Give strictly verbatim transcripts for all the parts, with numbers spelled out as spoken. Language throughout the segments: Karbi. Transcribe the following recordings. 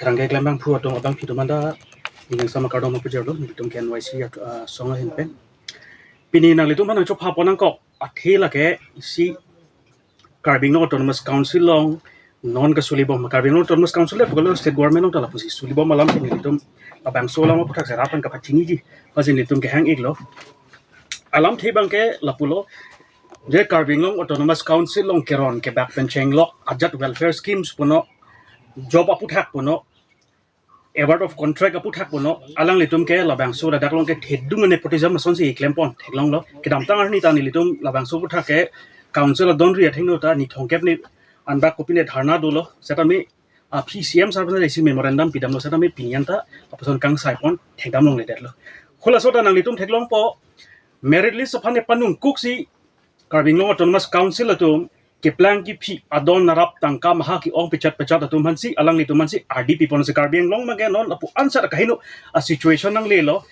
Tangke klembangphu atum abangphi atum anta, ning sama kardom apujar lo, nelitum ke N Y C at, ah, song ahin pen. Pini nanglitum aphan nangchopha pon nangkok athe lake isi Karbi Anglong Autonomous Council along non kasulibom, Karbi Anglong Autonomous Council le pukalo state government along ta lapusi sulibom alam si nelitum labangso alam aphuthak serat pen kapachiniji, pasi nelitum kehang iklo. Alamthe abangke lapulo, je Karbi Anglong Autonomous Council along keron kebak pen chenglok ajat welfare schemes puno, job aphuthak puno, award of contract aphuthak puno, alanglitum ke labangso ladak along ke thedung nepotism asonsi klempon theklonglo. Kedamtang arni ta nelitum labangso aphuthak ke council adonri athengno ta nithongkep ni anbak kopine dharna dolo, setame aphi C M sir aphan isi memorandum pidamlo, setame pini anta lapuson kangsai pon thekdam longledetlo. Halaso ta nanglitum theklongpo, merit list aphan ne panungkuksi Karbi Anglong Autonomous Council atum keplang kephi adon narap tangka maha ke-ong pechat pechat atum aphansi, alanglitum aphansi ardi pipon si Karbi Anglong abangke non lapu answer kaheno a situation nanglelo.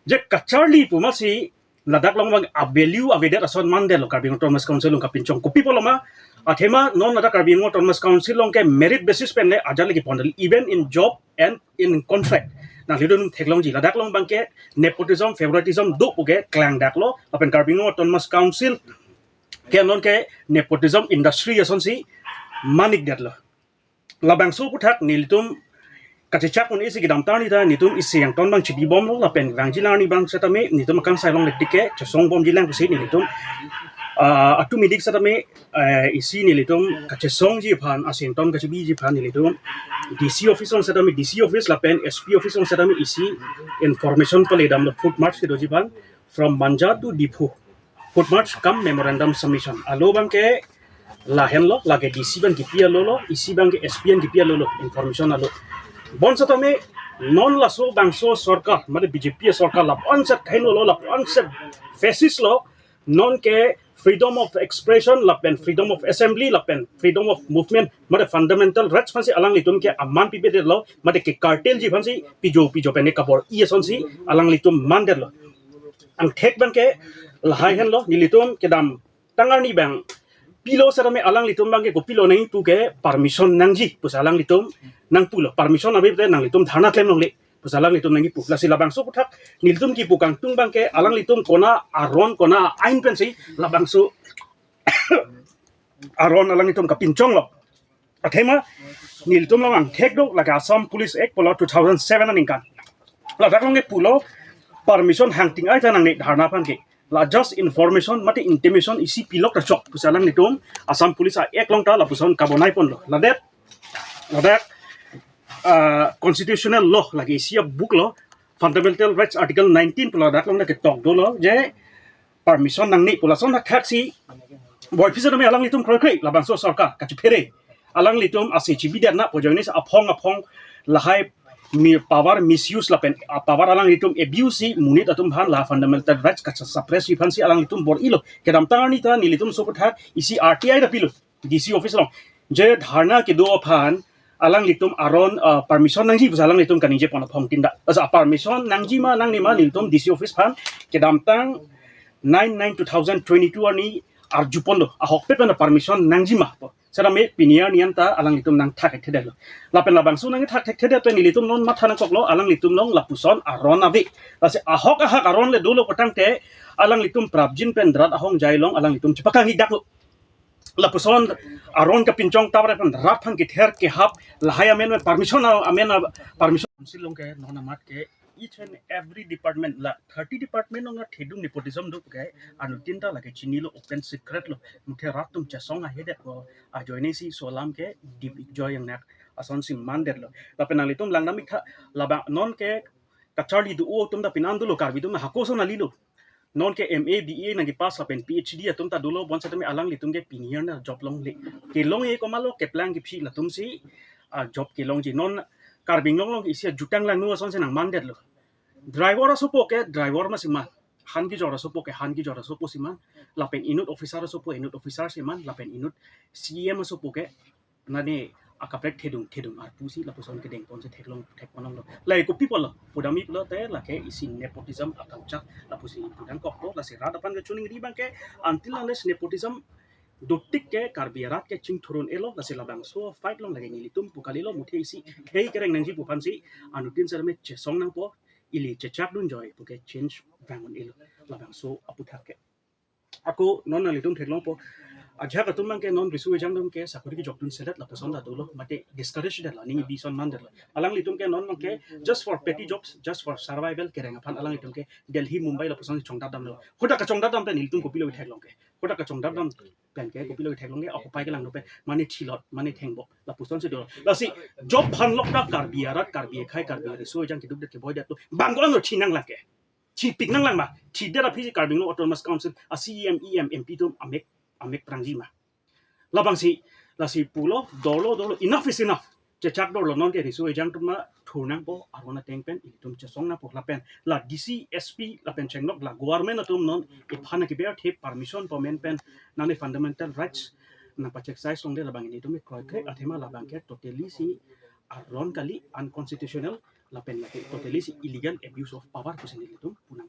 Je kacharli pu masi ladak along abang a value avedet ason mandetlo Karbi Anglong Autonomous Council along kapinchong. Kopi pulo ma, athema non ladak Karbi Anglong Autonomous Council along ke merit basis pen le ajat le kepon, even in job and in contract. Nanglitum theklongji, ladak along abangke nepotism, favoritism do puke klangdaklo, lapen Karbi Anglong Autonomous Council ke non ke nepotism industry asonsi manikdetlo. Labangso aphuthak nelitum kachechak un-e si kedamtang arni ta nelitum isi angton abang chibibomlo, lapen vangjilang arni abang setame nelitum kangsai longledet ke chesongbomjilang pusi nelitum, ah, atum idik setame, eh, isi nelitum kachesongji aphan, isi angton kachibiji aphan nelitum D C office along setame, D C office lapen S P office along setame isi information paledamlo, foot march kedoji aphan from Manja to Diphu. Foot march cum memorandum submission. Alo abangke lahenlo, lake D C abang kipi alo lo, isi abangke S P abang kipi alo lo, information alo. Bonsitame non laso bangso sorkar, mane B J P sorkar lapu-an set kaino lo, lapu-an set fascist lo, non ke freedom of expression lapen freedom of assembly lapen freedom of movement, mane fundamental rights aphansi alanglitum ke aman pipedetlo, mane ke cartel ji aphansi pijo pijo pen kabor-i asonsi alanglitum mandetlo. Angthek abangke lahai henlo, nelitum kedamtang arni abang pilo setame alanglitum abangke kopilo nangji puke permission nangji pusi alanglitum nangpulo, permission ave pute nanglitum dharna klem longle pusi alanglitum nangkipu. Lasi labangso aphuthak nelitum kipu kangtung abangke alanglitum kona aron kona ain pensi labangso aron alanglitum kapinchonglo. Athema nelitum along angthek do, lake Assam Police Act pulo two thousand seven aningkan. Ladak along ke pulo permission hangting ai ta nangne dharna aphan ke. La just information mate intimation isi pilok ta chok pusi alanglitum Assam Police Act along ta lapuson kabonai ponlo. Ladak, ladak, ah, constitutional law lake isi a-book lo, Fundamental Rights Article nineteen pulo, ladak along ta ketok dolo je permission nangne pu lason thakthak si boiphit setame alanglitum kroikre labangso sorkar kachiphere. Alanglitum ase chibidet na pu ajoine si aphong aphong lahai mi power misuse lapen, ah, power alanglitum abuse si monit atum aphan la fundamental rights kachesuppress ji aphansi alanglitum bor-ilo. Kedamtang arni ta nelitum so aphuthak isi R T I ta pilo D C office along, je dharna kedo aphan alanglitum aron, ah, permission nangji pusi alanglitum kaningje pon aphong tinda. Asa permission nangji ma nangne ma nelitum D C office aphan kedamtang nine nine two thousand twenty-two arni arju ponlo, ahokpet pen permission nangji ma pu. Setame pini arni anta alanglitum nangthakthekthedetlo. Lapen labangso nangthakthekthedet pen nelitum non matha nangkoklo, alanglitum along lapuson aron ave. Lasi ahok ahak aron le dolo putangte alanglitum prapjin pen rat ahongjai along alanglitum chepakanghi daklo. Lapuson aron kapinchong tabre pen rat aphan kether kehap lahai amen permission a-, amen a-, permission. Council along ke non amat ke each and every department la thirty department along thedung nepotism do ke anuttin ta lake chinilo, open secret lo. Muthe rat atum chesong ahedet ko ajoine si so alam ke dip joy yang nak asonsi mandetlo. Lapen nanglitum langdam iktha, labang non ke kacharli do-o atum ta pinan dolo, Karbi atum hako son alilo. Non ke M A, B A nangkepass lapen P H D atum ta dolo, bonsitame alanglitum ke pini arni job longle. Kelong-e komatlo, keplang kephi latumsi, ah, job kelongji. Non Karbi Anglong along isi ajutang langno asonsi nangmandetlo. Driver asopo ke driver masi man, han kejor asopo ke han kejor asopo si man, lapen inut officer asopo inut officer si man, lapen inut C E M asopo ke nane akaprek thedung thedung arpu si lapuson kedeng ponsi theklong thekponlonglo. Lahai kopi pulo, pudamji pulote lake isi nepotism a-culture lapusi pudam kokpo. Lasi rat aphan kachiningri abangke until unless nepotism dotik ke Karbi arat ke chingthur un-elo, lasi labangso fight along lake nelitum pu kalilo, muthe isi khei kereng nangji pu aphansi anuttin sir me chesong nangpo, ili chechak dunjoi puke change vang un-elo labangso aputhak ke. Ako non nanglitum theklongpo, ajahak atum abangke non riso ejang atum ke sakori kejok dunselet lapuson ta dolo, mate discourage det la ning bison man det la. Alanglitum ke non abangke just for petty jobs, just for survival kereng aphan alanglitum ke Delhi, Mumbai lapuson chongdat damlo. Hadak kachongdat dam pen ilitum kopilo theklong ke? Hadak kachongdat dam pen ke kopilo theklong ke? Occupy kelang pen mane thilot, mane thengbok lapusonsi dolo. Lasi job phan lok ta Karbi arat, Karbi akhei, Karbi riso ejang keduk det keboi det atum bang ko-an lo thi nanglang ke? Thipik nanglang ma? Thidet aphi Karbi Anglong Autonomous Council a C E M, E M, M P atum amek, amek prangji ma? Labangsi, lasi pulo, dolo, dolo, enough is enough. Chechak dolo, non ke riso ejang atum ma thur nangpo, aron ateng pen ilitum chesong nangpo lapen la D C, S P lapen chenglok la government atum non iphan keber the permission po men pen nane fundamental rights nangpa-exercise longde, labang ilitum kroikre athema labang ke totally si aron kali, unconstitutional lapen lake totally si illegal abuse of power pusi nelitum pu nang